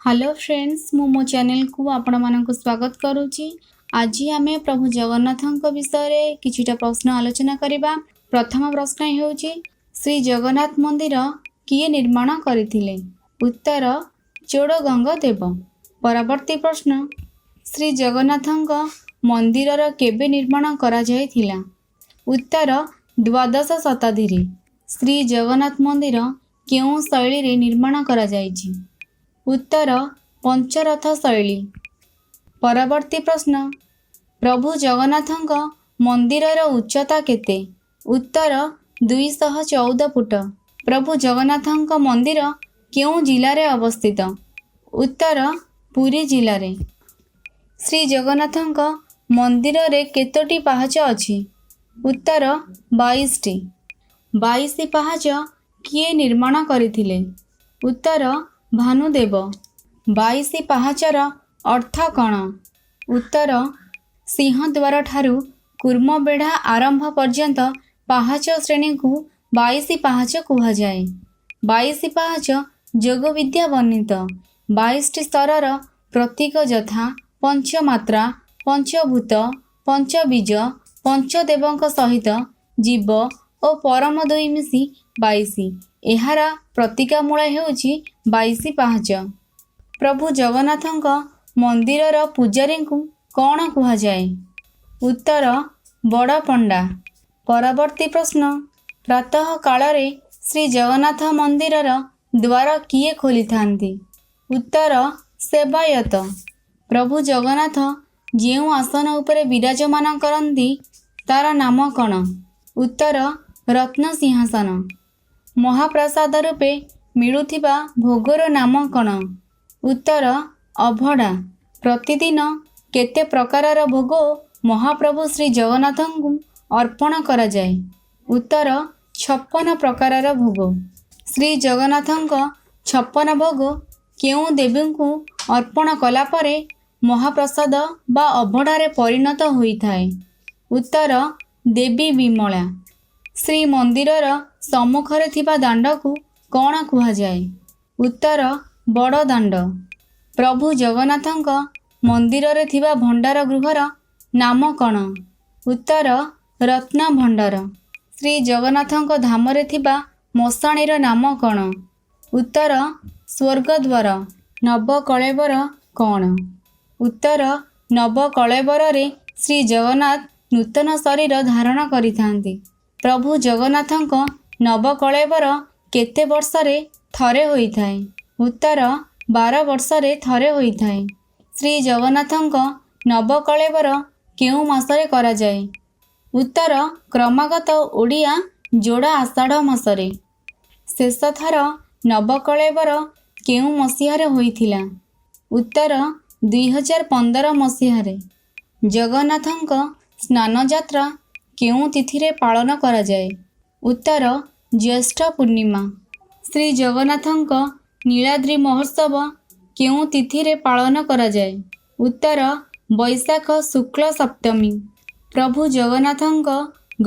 Hello friends, ମୁଁ ମୋ ଚ୍ୟାନେଲକୁ ଆପଣମାନଙ୍କୁ ସ୍ୱାଗତ କରୁଛି। ଆଜି ଆମେ ପ୍ରଭୁ ଜଗନ୍ନାଥଙ୍କ ବିଷୟରେ କିଛିଟା ପ୍ରଶ୍ନ ଆଲୋଚନା କରିବା। ପ୍ରଥମ ପ୍ରଶ୍ନ ହେଉଛି, ଶ୍ରୀ ଜଗନ୍ନାଥ ମନ୍ଦିର କିଏ ନିର୍ମାଣ କରିଥିଲେ? ଉତ୍ତର, ଚୋଡ଼ଗଙ୍ଗ ଦେବ। ପରବର୍ତ୍ତୀ ପ୍ରଶ୍ନ, ଶ୍ରୀ ଜଗନ୍ନାଥଙ୍କ ମନ୍ଦିରର କେବେ ନିର୍ମାଣ କରାଯାଇଥିଲା? ଉତ୍ତର, ଦ୍ୱାଦଶ ଶତାବ୍ଦୀରେ। ଶ୍ରୀ ଜଗନ୍ନାଥ ମନ୍ଦିର କେଉଁ ଶୈଳୀରେ ନିର୍ମାଣ କରାଯାଇଛି? ଉତ୍ତର, ପଞ୍ଚରଥ ଶୈଳୀ। ପରବର୍ତ୍ତୀ ପ୍ରଶ୍ନ, ପ୍ରଭୁ ଜଗନ୍ନାଥଙ୍କ ମନ୍ଦିରର ଉଚ୍ଚତା କେତେ? ଉତ୍ତର, 214 ଫୁଟ। ପ୍ରଭୁ ଜଗନ୍ନାଥଙ୍କ ମନ୍ଦିର କେଉଁ ଜିଲ୍ଲାରେ ଅବସ୍ଥିତ? ଉତ୍ତର, ପୁରୀ ଜିଲ୍ଲାରେ। ଶ୍ରୀ ଜଗନ୍ନାଥଙ୍କ ମନ୍ଦିରରେ କେତୋଟି ପାହାଚ ଅଛି? ଉତ୍ତର, 22ଟି। 22 ପାହାଚ କିଏ ନିର୍ମାଣ କରିଥିଲେ? ଉତ୍ତର, ଭାନୁଦେବ। 22 ପାହାଚର ଅର୍ଥ କ'ଣ? ଉତ୍ତର, ସିଂହଦ୍ୱାରଠାରୁ କୂର୍ମବେଢ଼ା ଆରମ୍ଭ ପର୍ଯ୍ୟନ୍ତ ପାହାଚ ଶ୍ରେଣୀକୁ 22 ପାହାଚ କୁହାଯାଏ। 22 ପାହାଚ ଯୋଗବିଦ୍ୟା ବର୍ଣ୍ଣିତ 22ଟି ସ୍ତରର ପ୍ରତୀକ, ଯଥା ପଞ୍ଚମାତ୍ରା, ପଞ୍ଚଭୂତ, ପଞ୍ଚବୀଜ, ପଞ୍ଚଦେବଙ୍କ ସହିତ ଜୀବ ଓ ପରମ ଦୁଇ ମିଶି 22। ଏହାର ପ୍ରତୀକାମୂଳ ହେଉଛି 22 ପାହାଚ। ପ୍ରଭୁ ଜଗନ୍ନାଥଙ୍କ ମନ୍ଦିରର ପୂଜାରୀଙ୍କୁ କ'ଣ କୁହାଯାଏ? ଉତ୍ତର, ବଡ଼ ପଣ୍ଡା। ପରବର୍ତ୍ତୀ ପ୍ରଶ୍ନ, ପ୍ରାତଃ କାଳରେ ଶ୍ରୀ ଜଗନ୍ନାଥ ମନ୍ଦିରର ଦ୍ୱାର କିଏ ଖୋଲିଥାନ୍ତି? ଉତ୍ତର, ସେବାୟତ। ପ୍ରଭୁ ଜଗନ୍ନାଥ ଯେଉଁ ଆସନ ଉପରେ ବିରାଜମାନ କରନ୍ତି, ତାର ନାମ କ'ଣ? ଉତ୍ତର, ରତ୍ନ ସିଂହାସନ। ମହାପ୍ରସାଦ ରୂପେ ମିଳୁଥିବା ଭୋଗର ନାମ କ'ଣ? ଉତ୍ତର, ଅଭଡ଼ା। ପ୍ରତିଦିନ କେତେ ପ୍ରକାରର ଭୋଗ ମହାପ୍ରଭୁ ଶ୍ରୀ ଜଗନ୍ନାଥଙ୍କୁ ଅର୍ପଣ କରାଯାଏ? ଉତ୍ତର, 56 ପ୍ରକାରର ଭୋଗ। ଶ୍ରୀ ଜଗନ୍ନାଥଙ୍କ 56 ଭୋଗ କେଉଁ ଦେବୀଙ୍କୁ ଅର୍ପଣ କଲା ପରେ ମହାପ୍ରସାଦ ବା ଅଭଡ଼ାରେ ପରିଣତ ହୋଇଥାଏ? ଉତ୍ତର, ଦେବୀ ବିମଳା। ଶ୍ରୀମନ୍ଦିରର ସମ୍ମୁଖରେ ଥିବା ଦାଣ୍ଡକୁ କ'ଣ କୁହାଯାଏ? ଉତ୍ତର, ବଡ଼ ଦାଣ୍ଡ। ପ୍ରଭୁ ଜଗନ୍ନାଥଙ୍କ ମନ୍ଦିରରେ ଥିବା ଭଣ୍ଡାର ଗୃହର ନାମ କ'ଣ? ଉତ୍ତର, ରତ୍ନ ଭଣ୍ଡାର। ଶ୍ରୀ ଜଗନ୍ନାଥଙ୍କ ଧାମରେ ଥିବା ମଶାଣିର ନାମ କ'ଣ? ଉତ୍ତର, ସ୍ୱର୍ଗଦ୍ୱାର। ନବକଳେବର କ'ଣ? ଉତ୍ତର, ନବକଳେବରରେ ଶ୍ରୀ ଜଗନ୍ନାଥ ନୂତନ ଶରୀର ଧାରଣ କରିଥାନ୍ତି। ପ୍ରଭୁ ଜଗନ୍ନାଥଙ୍କ ନବକଳେବର କେତେ ବର୍ଷରେ ଥରେ ହୋଇଥାଏ? ଉତ୍ତର, 12 ବର୍ଷରେ ଥରେ ହୋଇଥାଏ। ଶ୍ରୀ ଜଗନ୍ନାଥଙ୍କ ନବକଳେବର କେଉଁ ମାସରେ କରାଯାଏ? ଉତ୍ତର, କ୍ରମାଗତ ଓଡ଼ିଆ ଯୋଡ଼ା ଆଷାଢ଼ ମାସରେ। ଶେଷଥର ନବକଳେବର କେଉଁ ମସିହାରେ ହୋଇଥିଲା? ଉତ୍ତର, 2015 ମସିହାରେ। ଜଗନ୍ନାଥଙ୍କ ସ୍ନାନଯାତ୍ରା କେଉଁ ତିଥିରେ ପାଳନ କରାଯାଏ? ଉତ୍ତର, ଜ୍ୟେଷ୍ଠ ପୂର୍ଣ୍ଣିମା। ଶ୍ରୀ ଜଗନ୍ନାଥଙ୍କ ନୀଳାଦ୍ରି ମହୋତ୍ସବ କେଉଁ ତିଥିରେ ପାଳନ କରାଯାଏ? ଉତ୍ତର, ବୈଶାଖ ଶୁକ୍ଳ ସପ୍ତମୀ। ପ୍ରଭୁ ଜଗନ୍ନାଥଙ୍କ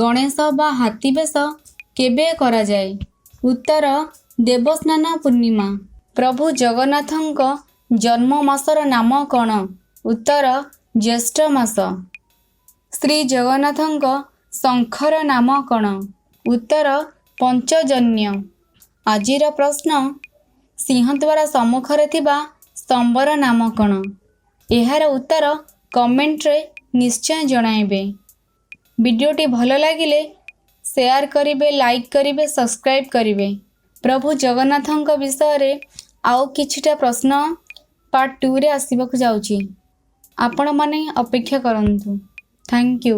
ଗଣେଶ ବା ହାତୀ ବେଶ କେବେ କରାଯାଏ? ଉତ୍ତର, ଦେବସ୍ନାନ ପୂର୍ଣ୍ଣିମା। ପ୍ରଭୁ ଜଗନ୍ନାଥଙ୍କ ଜନ୍ମ ମାସର ନାମ କ'ଣ? ଉତ୍ତର, ଜ୍ୟେଷ୍ଠ ମାସ। ଶ୍ରୀ ଜଗନ୍ନାଥଙ୍କ ଶଙ୍ଖର ନାମ କ'ଣ? ଉତ୍ତର, ପଞ୍ଚଜନ୍ୟ। ଆଜିର ପ୍ରଶ୍ନ, ସିଂହଦ୍ୱାର ସମ୍ମୁଖରେ ଥିବା ସ୍ତମ୍ଭର ନାମ କ'ଣ? ଏହାର ଉତ୍ତର କମେଣ୍ଟରେ ନିଶ୍ଚୟ ଜଣାଇବେ। ଭିଡ଼ିଓଟି ଭଲ ଲାଗିଲେ ସେୟାର କରିବେ, ଲାଇକ୍ କରିବେ, ସବସ୍କ୍ରାଇବ୍ କରିବେ। ପ୍ରଭୁ ଜଗନ୍ନାଥଙ୍କ ବିଷୟରେ ଆଉ କିଛିଟା ପ୍ରଶ୍ନ ପାର୍ଟ 2ରେ ଆସିବାକୁ ଯାଉଛି। ଆପଣମାନେ ଅପେକ୍ଷା କରନ୍ତୁ। Thank you.